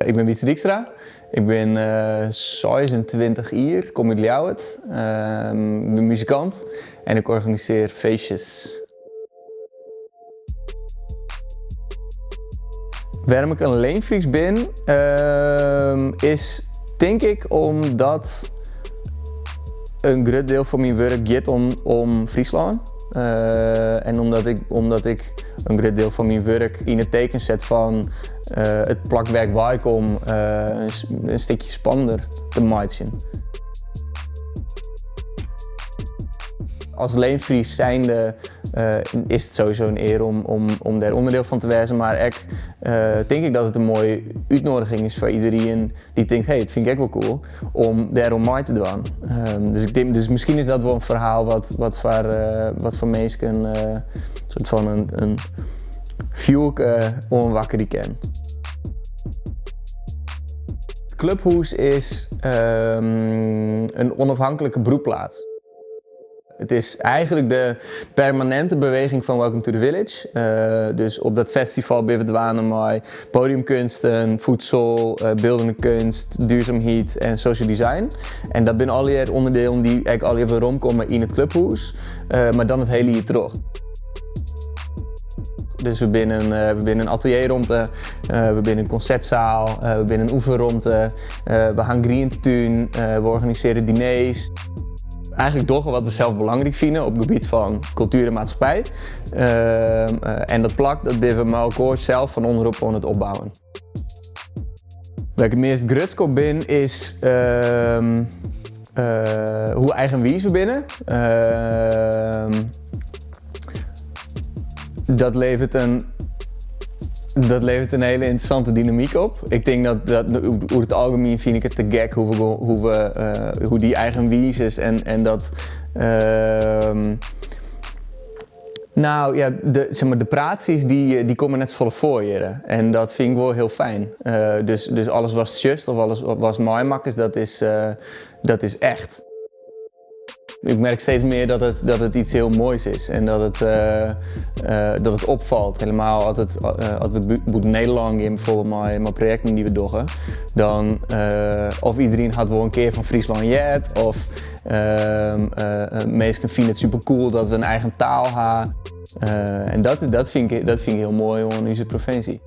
Ik bin Wietze Dijkstra, ik bin 26 jier, kom út Ljouwert, ik bin muzikant en ik organisearje feestjes. Wêrom ik in Leemfries bin, is tink ik omdat in grut diel fan myn wurk giet om Fryslân. En omdat ik in grut diel fan myn wurk yn it teken set fan it plak wêr't ik weikom in stikje spannender te meitsjen. As Leemfries zijnde is it sowieso in ear om dêr ûnderdiel fan te wêzen, mar ek tink ik dat it in moaie útnoadiging is foar iderien dy't tinkt, hey, dat fyn ik ek wol cool, om dêr oan mei te dwaan. Dus ik tink, dus miskien is dat wol in ferhaal wat foar minsken in soart fan in fjoerke oanwakkerje kin. It Clubhûs is in onafhankelijke broedplaats. It is eigentlik de permaninte beweging fan Welcome to the Village. Dus op dat festival binne we dwaande mei podiumkunsten, voedsel, byldende keunst, duurzaamheid en social design. En dat binne allegear ûnderdielen dy't ek allegear weromkomme yn it Clubhûs, mar dan it hiele jier troch. Dus we binne in atelierromte, we binne in konsertsaal, we binne in oefenromte, we ha in grientetún, we organisearje diners. Eigentlik dogge we wat we sels belangryk fine op it gebiet fan kultuer en maatskippij. En dat plak dat binne we mei elkoar sels fan ûnderop oan it opbouwen. Wêr't ik it meast grutsk op bin is hoe eigenwiis we binne. Dat leveret in hiele ynteressante dynamyk op. Ik tink dat oer it algemien fyn ik it te gek hoe dy eigenwiis is en dat nou ja, sis mar, de praatsjes dy komme net safolle foar hjir. En dat fyn ik wol hiel fijn. Dus alles watst sjochst of alles watst meimakkest, dat is echt. Ik merk steeds mear dat it yts hiel moais is en dat it opfalt. Hielendal as we bûten Nederlân gean bijvoorbeeld mei projekten dy't we dogge, dan of iderien hat wol in kear fan Fryslân heard of minsken fine it super cool dat we in eigen taal ha. En dat fyn ik hiel moai oan ús provinsje.